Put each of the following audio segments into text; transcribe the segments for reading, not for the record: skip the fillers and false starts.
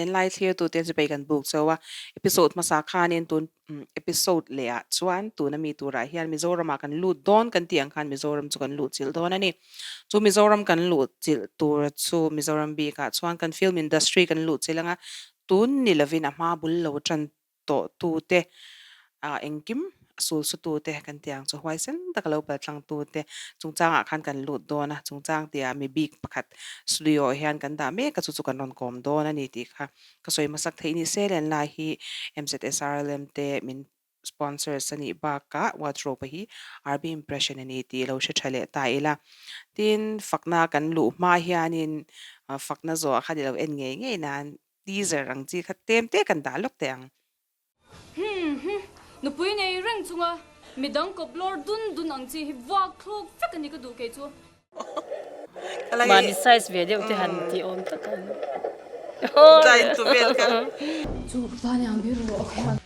Lenlai thlirtute chibai kan buk chauh a, episode hmasa khanin tun episode leh ah chuan tuna mi turah hian Mizoramah kan lut dawn kan tih ang khan Mizoram chu kan luh chilh dawn a ni. Chu Mizoram kan luh chilh tur chu Mizoram bikah chuan kan film industry kan luh chilh anga tun ni lovin a hma bul lo tan tawh tute ah engkim sul su tute kan tih ang chu huaisen taka lo pal tlang tute chungchangah khan kan lut dawn a, chungchang tihah mi bik pakhat studio ah hian kan dah mek a chu chu kan rawn kawm dawn a ni tih kha ka sawi hmasak theih ni se len lai hi MZSRLM te min sponsors a nih bakah wardrobe hi RB Impression a ni tih lo hre tha leh ta ila. Tin, fakna kan luh hma hianin fakna zawhah khan i lo en ngei ngei nan Teaser ang chi kha tlem te kan dah lawk teh ang. Hum hum, nupui nei reng chunga midang kawp lawr dun dun ang chi hi vuak thluk vek a ni ka duh kei chu. Mahni size ve deuh te han tih awm tak ang. Chu pa niang bir rawh khan.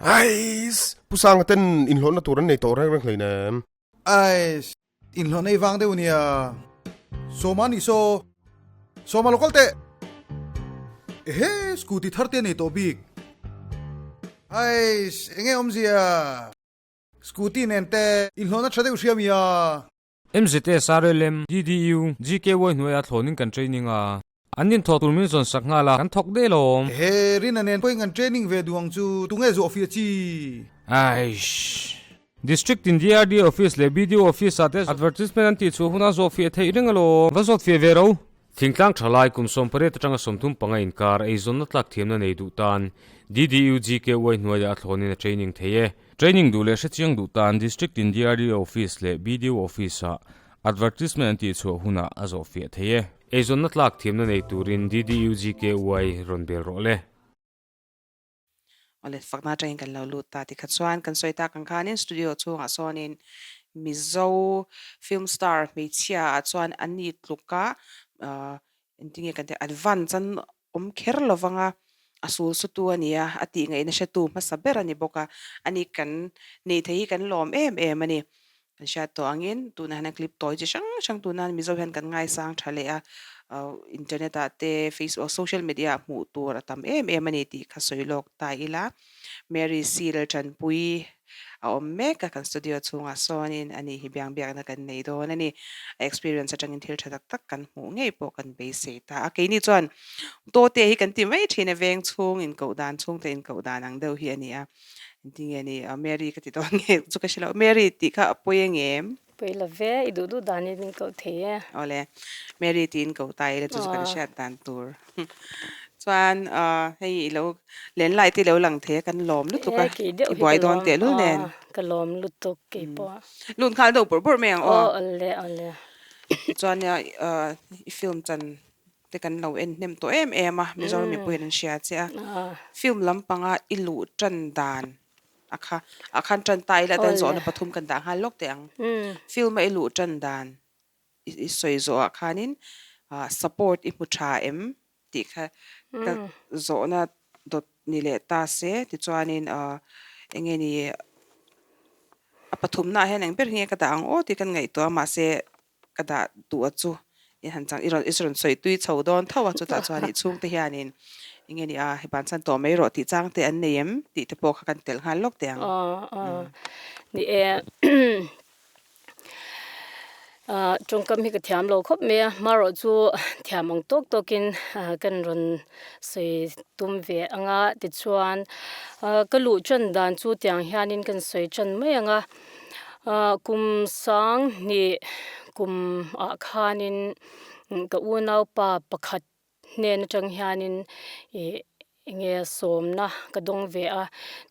Ais, Pu Sanga ten inhlawhna tur an nei tawh reng reng hleinem. Ais, inhlawh nei vang deuh nia. Sawma nih saw. Sawma lo kal teh. Ehe, scooty thar te nei tawh bik. Ais, enge awmzia? Scooty nen te inhlawhna tha deuh hria mi a? MZSRLM, DDU, GKY hnuaiah thlawnin kan training a. An inthawh tur min zawn sak nghal a, kan thawk deh lawm. Ehe, Rina nen pawhin kan training ve duh ang chu, tunge zu office chi? Aish. District in DRD office leh BDO office ah te advertisement an tih chhuah hunah zawh fiah theih reng alawm. Va zawt fiah ve ro. Thingtlang thalai kum 18 atanga 35 inkar eizawnna tlak thiamna nei duh tan DDU GKY hnuaiah a thlawnin a training thei e. Training duh leh hrechiang duh tan District in DRDO Office leh BDO Office-ah advertisement an tihchhuah hunah a zawh fiah thei e. Eizawnna tlak thiamna nei turin DDU GKY rawn bel rawh le. Awle, fakna atangin kan lo lut ta tikha chuan kan sawi tak ang khanin studio chhungah sawnin Mizo film star hmeichhia ah chuan an ni tluka engtinge kan tih advance an awm kher lovang a, a sul sutu a ni a, a tih ngaihna hretu hmasa ber a ni bawk a, ani kan neih theih hi kan lawm em em a ni. Kan hriat tawh angin tunah hian a clip tawi chi hrang hrang tuna Mizo hian kan ngaisang tha leh a, internet ah te facebook social media ah hmuh tur a tam em em a ni tih kha sawi lawk ta ila. Mary Seal Tanpui a awm mek a, kan studio chhungah sawnin ani hi biang biakna kan nei dawn a ni. A experience atangin thil tha tak tak kan hmuh ngei pawh kan beisei ta a. Keini chuan Tawte hi kan ti mai thin a, veng chhung inkoh dan chhungte inkoh dan ang deuh hi a ni a. Engtin nge ni Mary ka ti dawn nge chu ka hre lo. Mary tih kha a pawi angem? Pawi lo ve, i duh duh danin min koh thei e. Awle, Mary tiin koh ta ila chu chu kan hriat dan tur. Chuan hei i lo len lai te i lo lang thei a kan lawm lutuk a, i buai dawn tehlul nen. Ka lawm lutuk keipawh. Lut nghal deuh bawrh bawrh mai ang aw. Aw awle awle. Chuan i film chan te kan lo en hnem tawh em em a, Mizoram mipui an hria che a, film lampanga i luh tan dan a kha ah khan tan ta ila tan zawhna pathum kan dah nghal lawk teh ang. Film a i luh tan dan i sawi zawh ah khanin support i hmu tha em tih kha ka zawhna dawt ni leh ta se tichuanin eng nge ni a pathumna ah hian eng ber hi nge ka dah ang aw tih kan ngaihtuah a mahse Ka dah duh a chu i han chang i rawn i rawn sawi tui chho dawn tho a chutah chuan i chhungte hianin eng nge ni a he bansan tawh mai rawh tih chang te an nei em tih te pawh kha kan telh nghal lawk teh ang. Aw ni e tawngkam hi ka thiam lo khawp mai a hmarawh chu thiam ang tawk tawkin kan rawn sawi tum ve ang a tichuan ka luh tan dan chu tiang hianin kan sawi tan mai ang a. Kum sang hnih kum ah khanin ka unaupa pakhat hnen atang hianin ih enge sawmna ka dawng ve a,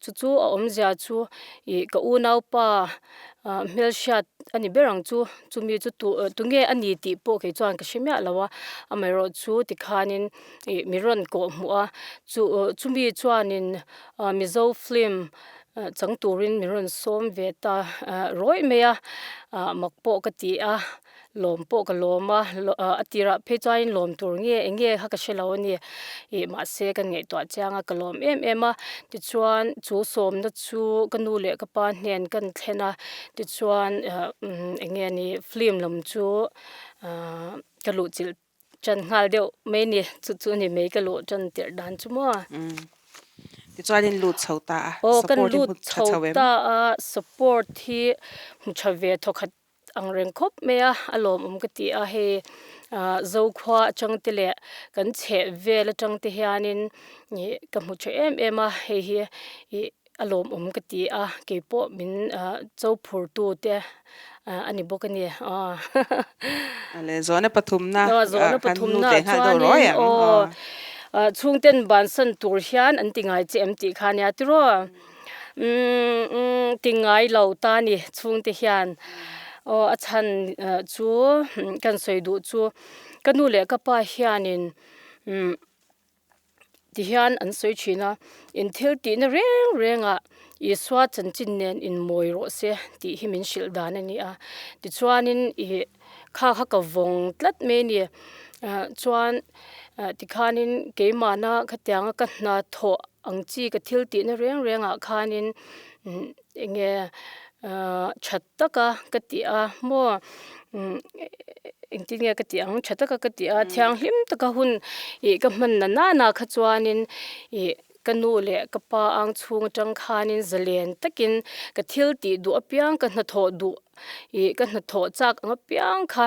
chu chu a awmzia chu ih ka unaupa hmelhriat a ni ber ang chu, chumi chu tunge a ni tih pawh kei chuan ka hre miah lo a, amaherawhchu chu tikhanin ih mi rawn kawh hmuh a, chu chumi chuanin Mizo film Chang turin min rawn sawm ve ta rawih mai a, mak pawh ka ti a, Lawm pawh ka lawm a, a tirah phei chuanin lawm tur nge eng nge kha ka hre lo a ni. Ih mahse kan ngaihtuah chiang a, ka lawm em em a. Tichuan chu sawmna chu ka nu leh ka pa hnen kan thlen a, tichuan eng nge ni film lam chu ka luhchilh Ṭan nghal deuh mai ni, chu chu ni mai ka luh ṭan tirh dan chu maw. Tichuanin lut chho ta a, Aw kan support hi lut hmu ṭha chho chho em? ta a, support hi hmu ṭha ve thawkhat ang reng khawp mai a, a lawmawm ka ti a, hei Zokhua aṭang te leh kan chheh vel aṭang te hianin ih ka hmu ṭha em em a, hei hi ih A lawmawm ka ti a, keipawh min cho phur tu te a ni bawk a ni. Ale zawhna pathumna zawhna khan lut pathumna leh nghal deuh ruai chuanin ang. Aw chhungten bansan tur hian an ti ngai che em tih kha nia tiraw? Umm ti ngai lo ta ni chhungte hian aw a chhan chu kan sawi duh chu ka nu leh ka pa hianin umm Tihian an sawi thin a, In thil tihna reng rengah Isua chanchin nen inmawi rawh se tih hi min hrilh dan a ni a. Tichuanin ih kha kha ka vawng tlat mai a ni. Chuan tikhanin keimahna khatianga ka hna thawh ang chi ka thil tihna reng rengah khanin eng nge that taka ka tih a maw engtin nge ka tih ang tha taka ka tih a thianghlim taka hun ih ka hman na nana kha chuanin ih ka nu leh ka pa ang chhung atang khanin zalen takin ka thil tih duh apiang ka hnathawh duh ih ka hnathawh chak ang apiang kha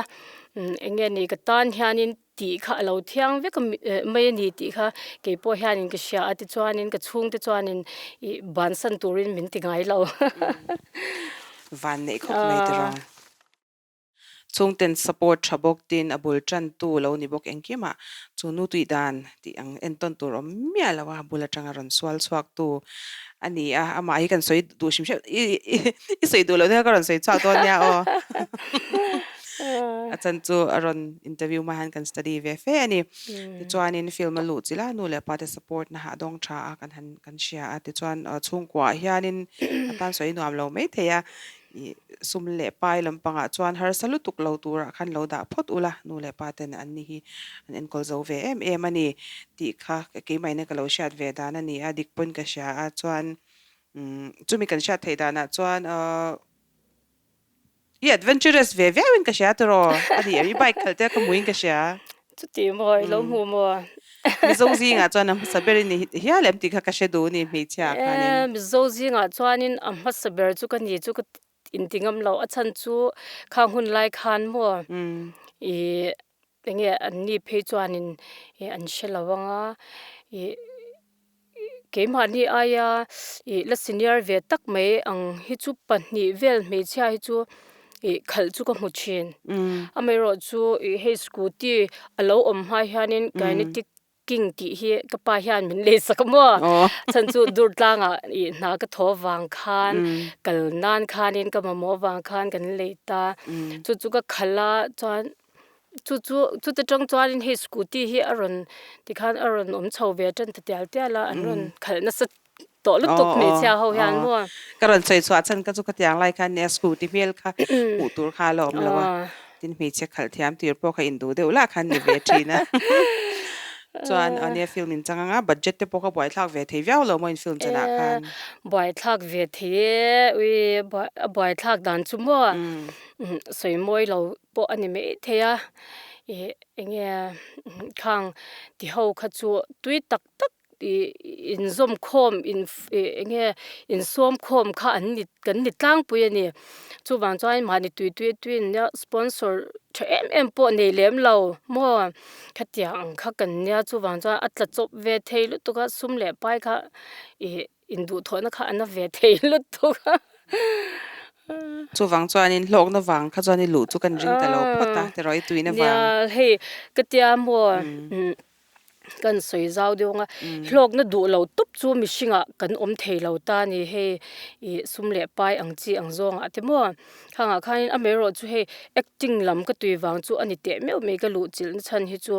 eng nge ni ka tan hianin tih kha a lo thiang vek mai a ni tih kha kei pawh hianin ka hria a tichuanin ka chhungte chuanin ih bansan turin min ti ngai lo. Van neih khawp mai tiraw. Chhungten support tha bawk tin a bul tantu lo ni bawk engkimah chu nu tui dan tih ang entawn tur awm miah lo a bul atanga rawn sual chhuak tu a ni a, amah hi kan sawi duh hrim hrim i sawi duh loh te kha ka rawn sawi chhuak dawn nia aw. A chan chu a rawn interview hma hian kan study ve fe a ni. Tichuanin film a luh chilh a, nu leh pa te support na hah dawng tha a kan han kan hria a. Tichuan chhungkuaah hianin a tan sawi nuam lo mai thei a, ih sum leh pai lampangah chuan harsa lutuk lo turah khan lo dah phawt ula, nu leh pa ten an ni hi an enkawl zo ve em em a ni tih kha keimahina ka lo hriat ve dan a ni a, dik pawn ka hria a. Chuan chumi kan hriat theih danah chuan I adventurous ve viau in ka hria tiraw? A ni em? I bike khalh te ka hmu in ka hria. Chuti maw? I lo hmu maw? Mizo zingah chuan a hmasa ber i ni hial em tih kha ka hre duh ni hmeichhia ah khanin. E, Mizo zingah chuanin a hmasa ber chu ka ni chu ka inti ngam lo. A chhan chu khang hun lai khan maw i enge an ni phei chuanin i an hre lo ang a, i Keimahni aia ih la senior ve tak mai ang hi chu pahnih vel hmeichhia hi chu ih khalh chu ka hmu thin. Amaherawh chu ih hei scooty a lo awm hma hianin kinetic king tih hi ka pa hian min lei sak a maw. Chhan chu dur tlangah ih hna ka thaw vang khan kal nan khanin ka mamawh vang khan kan lei ta. Chu chu ka khalh a chuan. Chu chu chuta tang chuanin hei scooty hi a rawn tikhan a rawn awm chho ve tan ta tial tial a an rawn khalh nasa tawh lutuk hmeichhia ho hian maw. Ka rawn sawi chhuah chhan kha chu khatiang lai khan nia scooty hmel kha hmuh tur kha a la awm lo a, tin hmeichhia khalh thiam tir pawh kha induh deuh lah khan ni ve thin a. Chuan ania film in chang anga budget te pawh kha buaithlak ve thei viau lo maw in film chanah khan. Buaithlak ve thei e, ui a buaithlak dan chu maw sawi mawi lo pawh a ni mai thei a, ih eng nge khang ti ho kha chu tui tak tak ih inzawm khawm in ih eng nge insawm khawm kha an ni kan ni tlangpui a ni. Chuvang chuan mahni tui tui tui an nia sponsor tha em em pawh nei lem lo maw khatiang ang kha kan nia chuvang chuan a tla chawp ve thei lutuk a sum leh pai kha ih Induhthawhna kha a na ve thei lutuk a. Chuvang chuanin hlawkna vang kha chuan i luh chu kan ring ta lo phawt a, tiraw i tuina vang. Nia, hei ka tia maw kan sawi zau deuh ang a, hlawkna duh lo tawp chu mihringah kan awm thei lo ta a ni hei ih sum leh pai ang chi ang zawngah te maw. Khangah khanin amaherawh chu hei acting lam ka tui vang chu a ni teh meuh mai ka luh chilh na chhan hi chu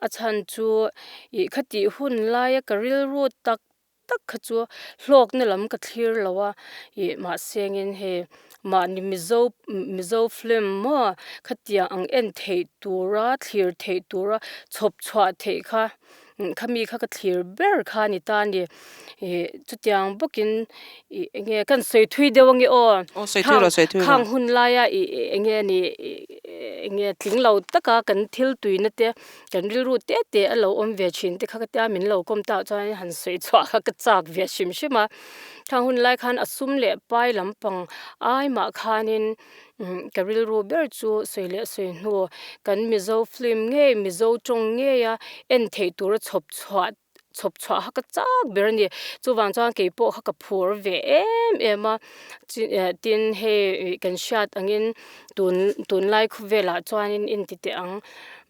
a chhan chu ih khatih hun laia ka rilru tak. tak kha chu hlawkna lam ka thlir lo a, ih mahsengin hei mahni Mizo Mizo film maw khatiang ang en theih tura thlir theih tura chhawp chhuah theih kha khami kha ka thlir ber kha a ni ta a ni. Ih chutiang bawkin ih eng nge kan sawi thui deuh ange aw. Aw sawi thui rawh sawi thui rawh. Khang hun laia ih eng nge ni eng nge tling lo taka kan thil tuina te kan rilru te te a lo awm ve thin te kha ka tia min lo kawm tah chuan han sawi chhuah kha ka chak ve hrim hrim a. Khang hun lai khan a sum leh pai lampang ai mah khanin ka rilru ber chu sawi leh sawi hnu kan Mizo film ngei Mizo tawng ngeia en theih tura chhawp chhuah chhawp chhuah kha ka chak ber a ni. Chuvang chuan kei pawh kha ka phur ve em em a tin hei kan hriat angin tun tunlai khawvelah chuanin inti teh ang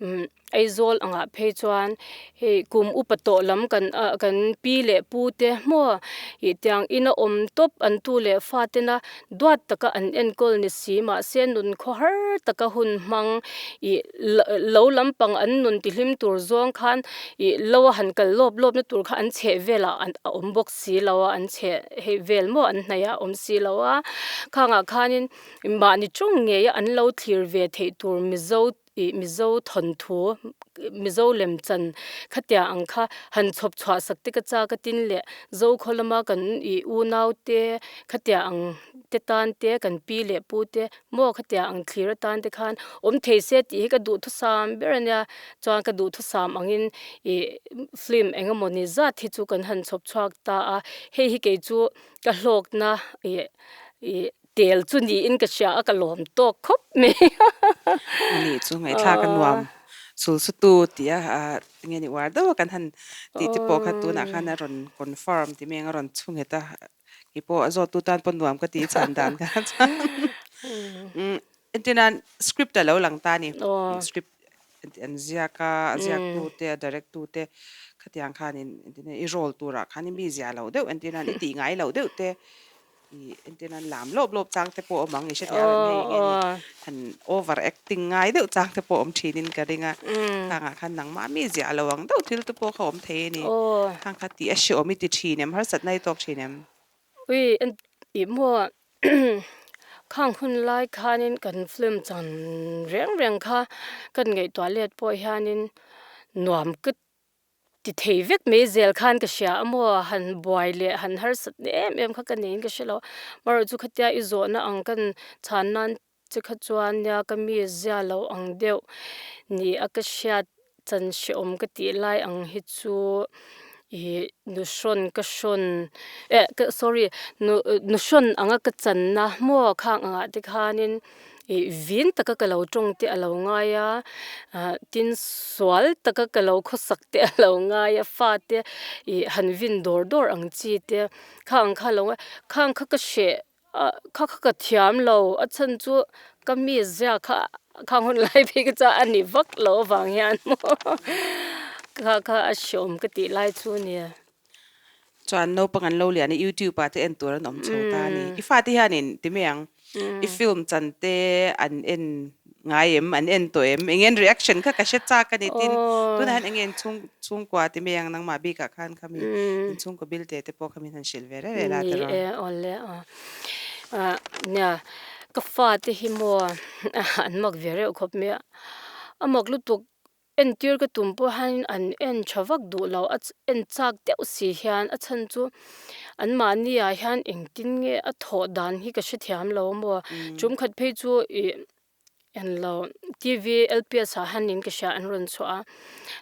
umm Aizawl angah phei chuan hei kum upa tawh lam kan ah kan pi leh pu te maw ih tiang ina awm tawp an tu leh fa tena duat taka an enkawl ni si mahse nun khawhar taka hun hmang ih lo lampang an nun tihlim tur zawng khan ih lo a han kal lawp lawp na tur kha an chheh velah a awm bawk si lo a an chheh hei vel maw an hnaih ah a awm si lo a khangah khanin mahni tawng ngei a an lo thlir ve theih tur Mizo Ih Mizo thawnthu, Mizo lemchan khatia ang kha han chhawp chhuah sak te ka chak a tin leh Zokhaw lama kan ih unau te khatia ang te tan te kan pi leh pu te maw khatia ang thlir atan te khan awm thei se tih hi ka duhthusam ber a nia. Chuan ka duhthusam angin ih film eng emawni zat hi chu kan han chhawp chhuak ta a, hei hi kei chu ka hlawkna ih ih Tel chu niin ka hria a, ka lawm tawk khawp mai. Ani chu ngaihthlak a nuam sul su tu tih a enge ni uar deuh a kan han tih te pawh kha tunah khan a rawn confirm ti mai ang a rawn chhu nghet a, kei pawh a zawttu tan pawh nuam ka ti chhan dan kha chuan entir nan script a lo lang ta a ni, script an ziak a, a ziaktu te a direct tu te khatiang khanin entir nan i role turah khan i mi zia lo deuh entir nan i tih ngai loh deuh te I entir nan lam lawp lawp chang te pawh awm ang i hrethiam em hei nge ni han over acting ngai deuh chang te pawh awm thin in ka ring a khangah khan nangmah mi ziah lo ang deuh thil te pawh kha awm thei a ni khang kha tih a hreawm i ti thin em harsatna i tawk thin em. Ui i maw khang hun lai khanin kan film chan reng reng kha kan ngaihtuah let pawh hianin nuam ka Ti thei vek mai zel khan ka hria a maw, han buai leh han harsat na em em kha ka neiin ka hre lo. Amaherawhchu chu khatia i zawhna ang kan chhan nan che kha chuan nia ka mi zia lo ang deuh ni a ka hriat chan hreawm ka tih lai ang hi chu ih nu hrawn ka hrawn eh sorry nu hrawn anga ka channa maw khang angah te khanin. Ih vin taka ka lo tawng te a lo ngai a, ah tin sual taka ka lo khawsak te a lo ngai a, fate ih han vin dawr dawr ang chi te kha ang kha a lo ngai a, khang kha ka hreh ah kha kha ka thiam lo a chhan chu ka mi zia kha khang hun lai phei kha chuan a ni vak lo avang hian maw kha kha a hreawm ka tih lai chu a nia. Chuan naupang an lo lian a YouTube ah te en tur an awm chho ta a ni. I fate hianin ti mai ang, i film chan te an en ngai em, an en tawh em, eng nge reaction kha ka hre chak a ni tin tunah hian eng nge inchhung chhungkua ti mai ang nangmah bikah khan khami inchhungkua bil te te pawh kha min han hrilh ve reng reng a tiraw. Ni e awle a, nia ka fate hi maw an mak ve reuh khawp mai a, a mak lutuk Entir ka tum pawh hian an en tha vak duh lo a en chak deuh si hian a chhan chu anmahni ah hian engtin nge a thawh dan hi ka hrethiam lo a maw tum khat phei chu ih en lo T_V L_P_S ah hian in ka hria an rawn chhuah a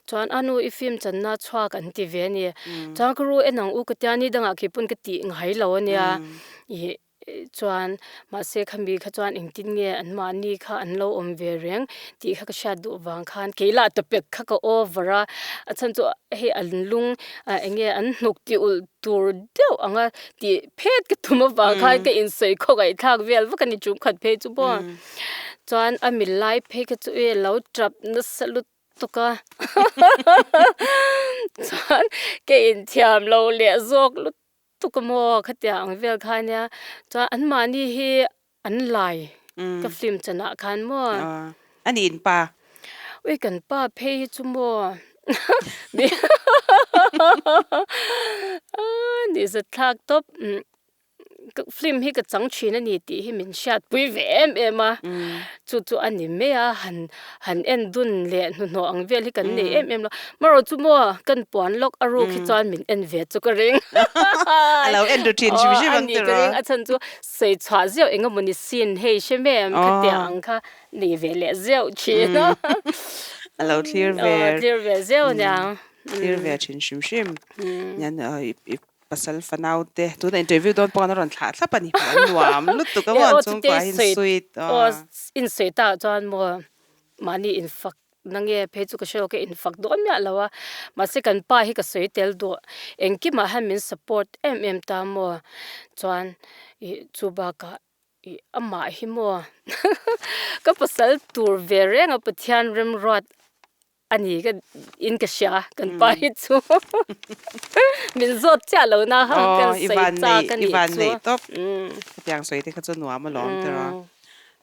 chuan a nu i film channa chhuak an ti ve a ni chuan ka ru en ang u ka tia ni dangah khi pawn ka tih ngai lo a nia ih. Chuan mahse khami kha chuan engtin nge anmahni kha an lo awm ve reng tih kha ka hriat duh vang khan kei lah tawpek kha ka over a, a chhan chu hei an lung ah eng nge an hnuk tih ulh tur deuh ang a tih phet ka tum avang khan ka insawi khaw ngaihthlak vel vak a ni tum khat phei chu maw. Chuan a milai phei kha chu e lo tap nasa lutuk a chuan ka inthiam lo leh zawk lutuk. Tuk a maw khatia ang vel kha ania chuan anmahni hi an lai ka film chanah khan maw. A ni in pa. Ui kan pa phei hi chu maw ni Nuihzat thlak tawp. Ka film hi ka chang thin a ni tih hi min hriatpui ve em em a, chu chu a ni mai a, han han en dun leh hnuhnawh ang vel hi kan nei em em lo. Marawh chu maw kan puan lawk a ruk hi chuan min en ve chu ka ring. A lo en ru thin hrim hrim ang tiraw? Aw a ni ka ring, a chhan chu sawi chhuah zeuh eng emawni scene hei hre mai em khatiang ang kha nei ve leh zeuh thin a. A lo thlir ve. Aw thlir ve zeuh aniang. Thlir ve thin hrim hrim. Pasal fanau te tuna interview dawn pawh an rawn thlah thlap a ni hmuh an nuam lutuk a maw an chhungkua hi sweet aw in sawi ta chuan maw mahni in fak na nge phei chu ka hre lo ka in fak dawn miah lo a mahse kan pa hi ka sawi tel duh engkimah hian min support em em ta maw chuan ih chu bakah ih amah hi maw ka pasal tur ve reng a Pathian remruat A ni ka in ka hria kan pa hi chu min zawt chiah lo na kha kan sawi chak a nih chu. I van neih tawp hetiang sawi te kha chu nuam alawm tiraw.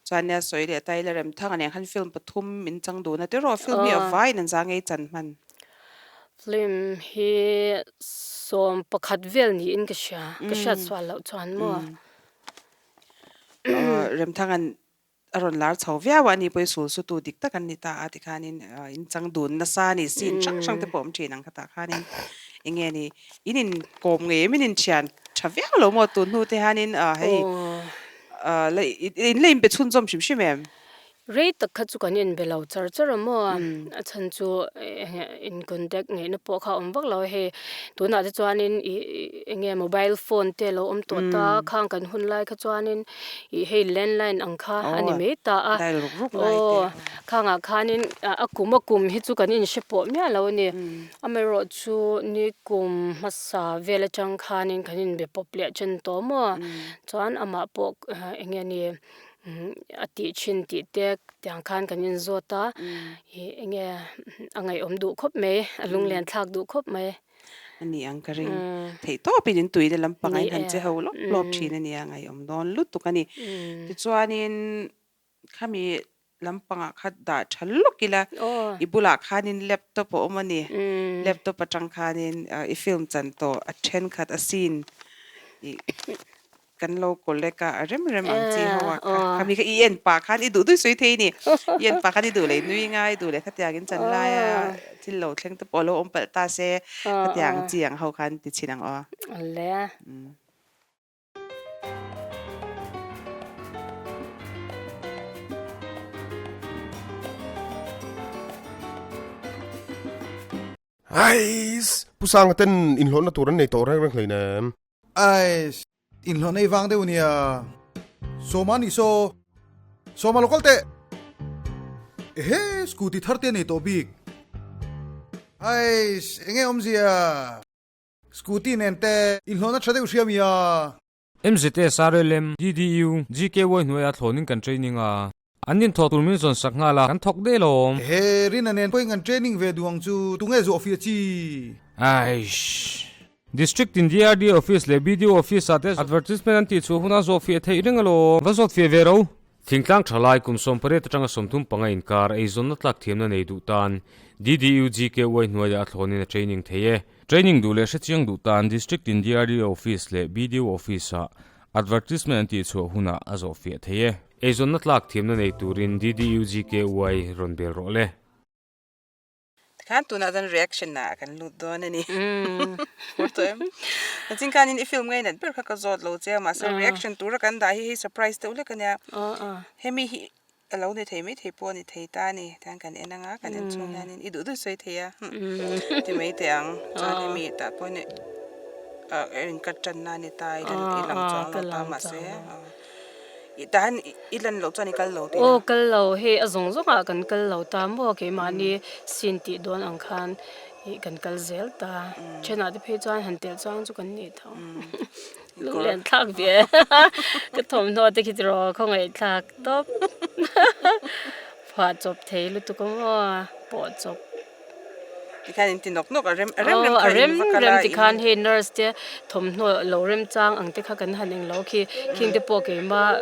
Chuan nia sawi leh ta ila Remthanga nen khan film pathum min chang dun a tiraw film hi a vaiin an za ngei chan hman. Film hi 11 vel niin ka hria ka hriat sual loh chuan maw. Remthanga'n A rawn lar chho viau a, ani pawh hi sul sutu dik tak an ni ta a tikhanin in chang dun nasa a ni, scene hrang hrang te pawh awm thin ang khatah khanin eng nge ni in in kawm ngei em in inthian tha viau lo maw tun hnu te hianin hei la in la inbe chhunzawm hrim hrim em? Rei tak kha chu kan inbe lo char char a maw, a chhan chu in contact ngeihna pawh kha a awm vak lo a hei tunah te chuanin ih eng nge mobile phone te a lo awm tawh ta khang kan hun lai kha chuanin Ih hei landline ang kha a ni mai ta a. Aw khangah khanin a kum a kum hi chu kan inhre pawh miah lo a ni. Amaherawhchu ni kum hmasa vel atang khanin kan inbe pawp leh chen tawh maw. Chuan amah pawh eng nge ni a tih thin tih te tiang khan kan inzawt a. Ih eng nge a ngaihawm duh khawp mai, a lunglen thlak duh khawp mai. A ni ang ka ring. Theih tawpin in tuina lampangah in han che ho lawp lawp thin a nia, ngaihawm dawn lutuk a ni. Tichuanin khami lampangah kha dah tha lawk ila, i bulah khanin laptop a awm a ni. Laptop atang khanin i film chan tawh a thenkhat a scene i Kan lo collect a, a rem rem ang chi ho a kha. Khami kha i en pah khan i duh duih sawi thei ni. I en pah khan i duh leh nui nga, i duh leh khatiang in chan lai a, thil lo thleng te pawh a lo awm palh ta se, khatiang chi ang ho khan ti chhin ang aw. Awle. Ais! Pu Sanga ten inhlawhna tur an nei tawh reng reng hleinem. Ais! Inhlawhna i vang deuh nia. Sawma nih saw. Sawma lo kal teh. Ehe! Scooty thar te a nei tawh bik. Ais! Enge awmzia? Scooty nen te inhlawhna tha deuh hria mi a? MZSRLM, DDU, GKY hnuaiah thlawnin kan training a. An inthawh tur min zawn sak nghal a, kan thawk deh lawm. Ehe, Rina nen pawhin kan training ve duh ang chu, tunge zuah fiah chi? Aish. District in DRD office leh BDO office ah te advertisement an tih chhuah hunah zawh fiah theih reng alawm. Va zawt fiah ve ro. Thingtlang thalai kum 18 atanga 35 inkar eizawnna tlak thiamna nei duh tan DDU GKY hnuaiah a thlawnin a training thei e. Training duh leh hrechiang duh tan District in DRDO Office leh BDO Office-ah advertisement an tihchhuah hunah a zawh fiah thei e. Eizawnna tlak thiamna nei turin DDU GKY rawn bel rawh le. Tikhan tunah chuan reaction ah kan lut dawn a ni. Phur tawh em? Nachin khanin i film ngei nat ber kha ka zawt lo che a, mahse reaction tura kan dah hi hei surprise deuh hlek a nia. Hemi hi A lo ni thei mai thei pawh a ni thei ta a ni. Tiang kan en anga, kan en chhung hianin i duh duh sawi thei a, ti mai teh ang. Chuan hemi tah pawh ni in ka tanna a ni ta, i lan i lang chuang lo ta mahse i tah hian i lan loh chuan i kal lo tih na. Aw kal lo, hei a zawng zawngah kan kal lo ta maw keimahni scene tih dawn ang khan ih kan kal zel ta. Thenah te phei chuan han telh chuang chu kan nei tho. Lunglen thlak ve ka thawmhnaw te khi tiraw khawngaih thlak tawp phuah chawp thei lutuk ang aw pawh chawp. Tikhan in ti nawk nawk a rem a rem rem kha in va kal a in. Tikhan hei nurse te thawmhnaw lo rem chang ang te kha kan han englo khi khing te pawh keimah.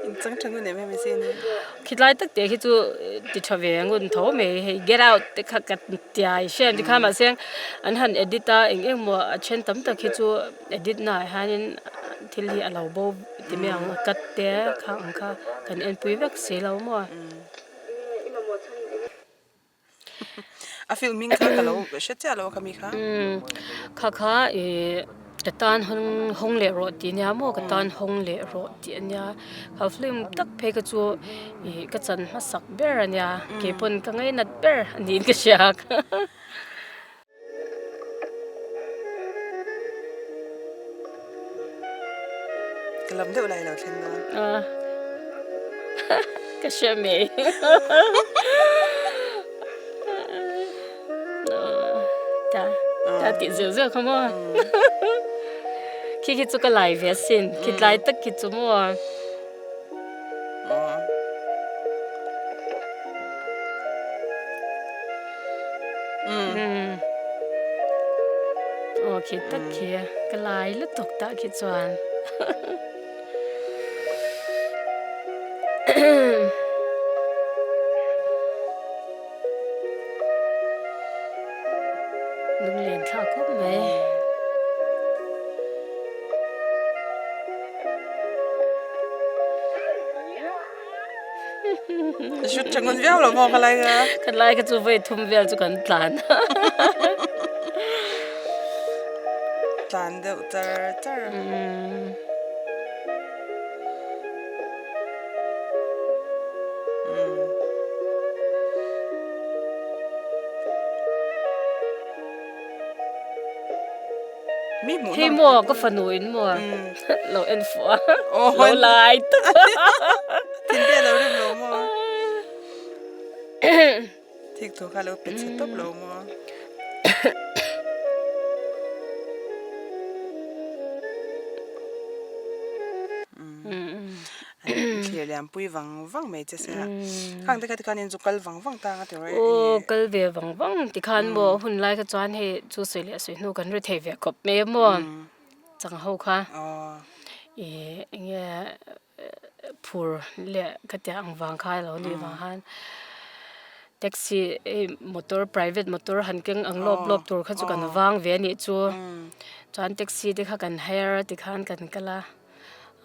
In chang tha ngun em em sin. Khitlai tak te khi chu ti tha ve ngun tho mai hei get out te kha ka tiai hriat ti kha mahse an han edit a eng eng maw a then tam tak hi chu edit na ah hianin thil hi a lo bo ti mai ang a cut te kha ang kha kan enpui vek si lo maw. A film hming kha ka lo hre chiah lo a khami kha. Kha kha ih ka tan hawng hawng leh rawh tih ania maw ka tan hawng leh rawh tih ania kha film tak phei kha chu ih ka chan hmasak ber ania keipawn ka ngainat ber a niin ka hria. Ka lam deuh lai lo thleng dawn. Ah. Ka hria mai. Ta ta ti zeu zeu kha maw. Khi khi chu ka lai ve sin. Khi tlai tak khi chu maw. Aw khi tak khi ka lai lutuk tah khi chuan. Lunglen thlak khawp mai. Shoot tha ngun viau lo maw ka lai kha. Ka lai kha chu voi thum vel chu kan tlan. Tlan deuh char char. Hei maw ka fanu in maw lo en fuh a lo lai tak a. Thin te lo rem lo maw. Thik thu kha lo pe chhe tawp lo maw. Thlir lian pui vang vang mai che sia. Khang te kha tikhan in chu kal vang vang tang a ti rawh e. Aw kal ve vang vang tikhan maw hun lai kha chuan hei chu sawi leh sawi hnu kan ri thei ve khawp mai a maw chang ho kha ih eng nge phur leh ka tia ang vang kha alo nih vang khan taxi hei motor private motor han keng ang lawp lawp tur kha chu kan vang ve a nih chu chuan taxi te kha kan hire a tikhan kan kal a.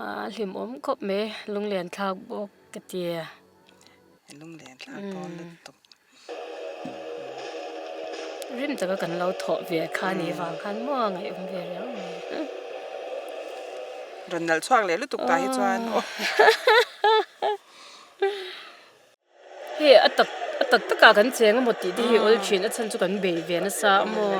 A hlimawm khawp mai, lunglen thlak bawk ka ti. Lunglen thlak dawn lutuk. Rim taka kan lo thawh ve kha ni vang khan maw ngaihawm ve riau mai. Rawn nalh chhuak leh lutuk tah hi chuan aw. Hei a tak a tak takah kan cheng emaw tih te hi awl thin a chhan chu kan bei ve nasa maw.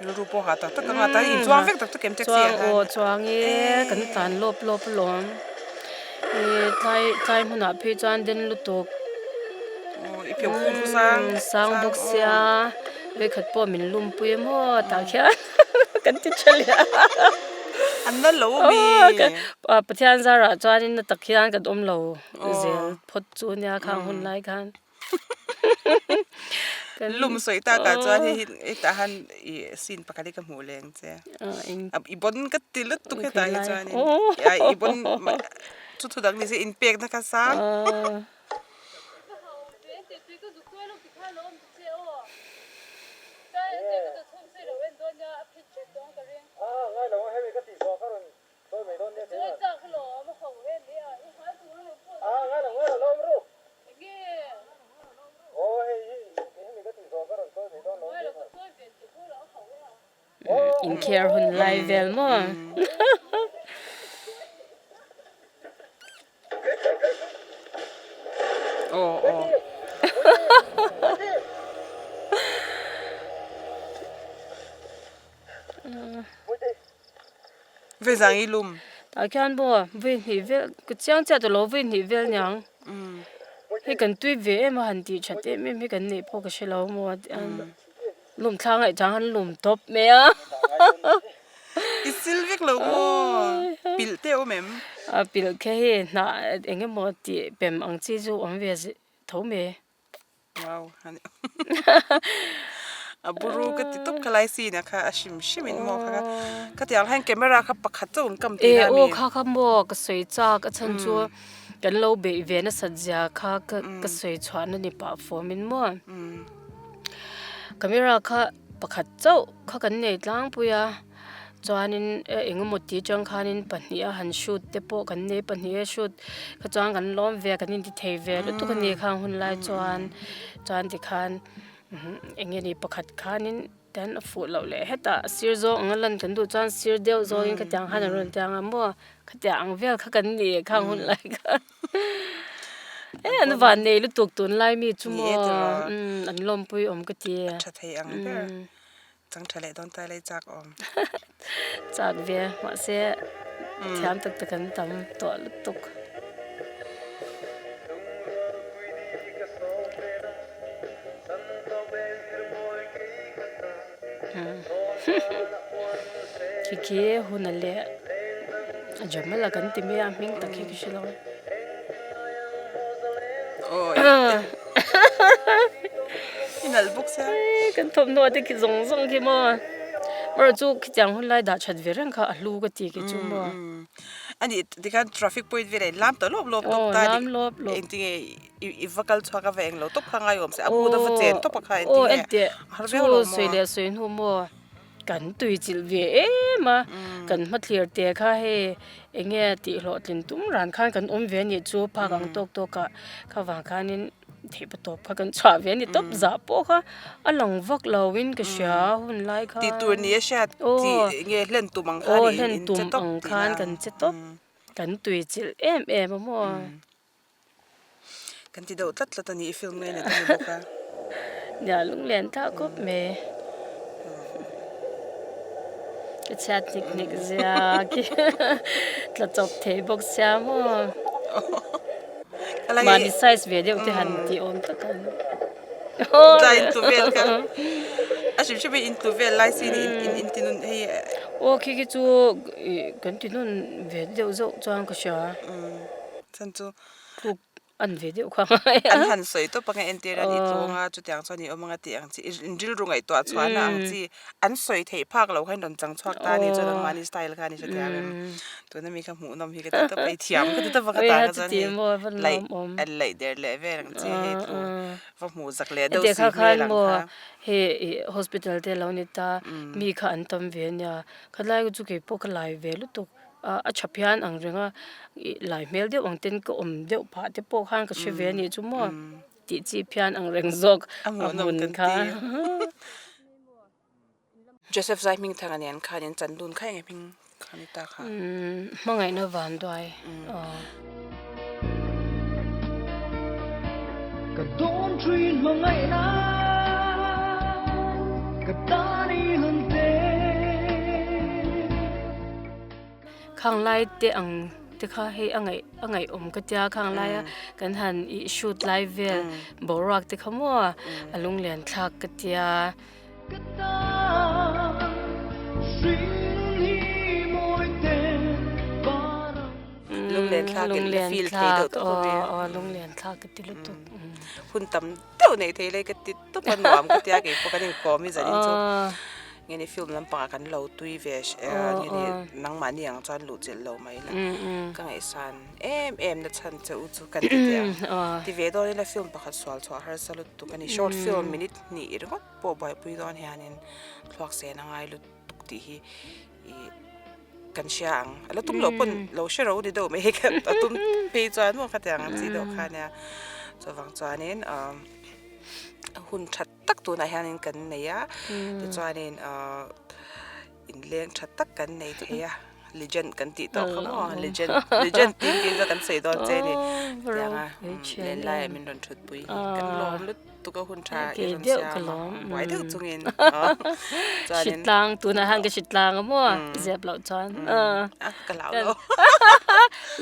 Rilru pawh ha tak tak ang a, tain inchuang vek tak tak em taxi ah khan. Aw chuang e kan tlan lawp lawp alawm. Ih tlai tlai hmunah phei chuan den lutuk. Aw i pheuh khum chu sang sang bawk sia vawikhat pawh min lumpui emaw tah khian kan ti tha leh a. An la lo mi. Pathian zarah chuanin na tak hian kan awm lo zel phawt chu ania khang hun lai khan. Lum sawi takah chuan hei hi hetah han i scene pakhat hi ka hmuh leng che. I bon ka ti lutuk hetah hi chuanin i bon chu thu dang ni se inpekna kha sang. Inkher hun lai vel maw. Aw aw. Vei zang i lum. Tah khian maw vui hnih vel ka chiang chiah tawh lo vui hnih vel niang. Hei kan tui ve em a han tih that em em hi kan neih pawh ka hre lo maw lum thlang aih chang han lum tawp mai a. I sil vek lo maw pilh te awm em? A pilh kha hei hnah eng emaw tih pem ang chi chu awm ve tho mai. Wow. A buru ka ti tawp kha lai scene ah kha a hrim hrim in maw kha kha tiang hian camera kha pakhat chauh an kam tih na mi. E aw kha kha maw ka sawi chak a chhan chu kan lo beih ve nasat zia kha ka sawi chhuah na ni pah fawm in maw. Camera kha pakhat chauh kha kan nei tlangpui a chuanin eng emaw ti atang khanin pahnih a han shoot te pawh kan nei pahnih a shoot kha chuan kan lawm ve a kan inti thei ve lutuk a ni khang hun lai chuan chuan tikhan Eng nge ni pakhat khanin tian a fuh loh leh hetah sir zawng anga lan kan duh chuan sir deuh zawngin khatiang khan an rawn tiang a maw khatiang ang vel kha kan ni khang hun lai kha e an van nei lutuk tunlai mi chu maw an lawmpui awm ka ti a tha thei ang ber chang tha leh dawn ta lei chak awm chak ve mahse thiam tak tak an tam tawh lutuk. Khi khi hun a leh a Jamal a kan ti mai a hming tak hi ka hre lo. I nalh bawk sia. Kan thawmhnaw te khi zawng zawng khi maw. Erawh chu khitiang hun lai dah that ve reng kha a hlu ka ti kei chu maw. Ani tikhan traffic point velah in lam tawh lawp lawp tawp ta. Aw lam lawp lawp. Engtinge i va kal chhuak a va englo tawp kha ngai awm se a hmun a va chen tawp a kha engtinge a har viau lo maw. Chu sawi leh sawi hnu maw. Kan tui chilh ve em a, kan hmathlir te kha hei eng nge tih hlawhtlin tum ran khan kan awm ve anih chu phak ang tawk tawk ah kha vang khanin theihpa tawp kha kan chhuah ve a ni tawp zah pawh kha a lang vak lo in ka hria hun lai khan. Tih tur ni a hriat tih eng nge hlen tum ang khan in che tawp tih na kan che tawp kan tui chilh em em a maw. Kan ti deuh tlat tlat a ni i film ngei na te ni bawk a. Nia lunglen thlah khawp mai. Ka chhiat hnik hnik zia khi tla chawp thei bawk sia maw. Mahni size ve deuh te han tih awm tak ang. Tla in tlu vel kha. A hrim hrim in in tlu vel lai sin in in ti nun hei. Aw khi khi chu kan ti nun ve deuh zauh chuan ka hria. Chhan chu tluk an ve deuh kha ngai a. An han sawi tawp anga entir a nih tlung a, chutiang chuan i awm anga tih ang chi, in rilru ngaihtuah chhuahna ang chi, an sawi theih phak loh kha in rawn chang chhuak ta a nih chuan anmahni style kha a ni hrethiam em. Tuna mi kha hmuhnawm hi ka ti tawp a, i thiam ka ti tawp a ka tan kha chuan hei laih an laih der leh vel ang chi hei tlu va hmuh zak leh deuh si hmel ang kha. Hei hospital te lo ni ta, mi kha an tam ve ania, khalai chu keipawh ka lai ve lutuk. A tha phian ang reng a, ih lai hmel deuh ang ten ka awm deuh phah te pawh khan ka hre ve a nih chu maw tih chi phian ang reng zawk a hmun kha. Joseph Zai hming thanga nen khan in chan dun kha eng hming kha ni ta kha. Hmangaihna van duai aw. Ka dawn thin hmangaihna ka tan i han te. Khang lai te ang te kha hei a ngaih a ngaihawm ka tia khang laia kan han ih shoot lai vel boruak te kha maw a lunglen thlak ka tia. Ka tan hring hi mawi te parang. Lunglen thlak in la feel thei deuh tawp awm e. Aw lunglen thlak ka ti lutuk. Hun tam deuh nei thei lai ka ti tawp a nuam ka tia kei pawh kan inkawm hi zanin chu nge ni film lampangah kan lo tui ve nge ni nangmahni ang chuan luh chilh lo mai la ka ngaihsan em em na chhan che u chu kan ti teh ang ti ve dawn ila film pakhat sual chhuah harsa lutuk a ni short film minute hnih ringawt pawh buaipui dawn hianin thluak sen a ngai lutuk tih hi ih kan hria ang a la tum loh pawn lo hre ro ni deuh mai hi kha a tum phei chuan maw khatiang ang chi deuh kha ania chuvang chuanin ah hun tha tak tunah hianin kan nei a tichuanin ah inleng tha tak kan nei thei a legend kan tih tawh kha maw legend legend tih tih chu kan sawi dawn che a ni tianga lenlaiah min rawn thutpui hi kan lawm lutuk a hun tha i rawn siam a buai deuh chungin chuanin hritlang tunah hian ka hritlang a maw zep loh chuan a ka lau lo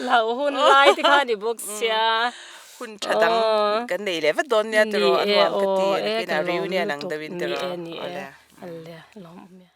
hlauh hun lai te kha a ni bawk sia hun tha dang kan nei leh vat dawn nia tiraw a nuam ka ti nakinah reunion ang deuhin tiraw awle. Ni e ni e lawm awm e.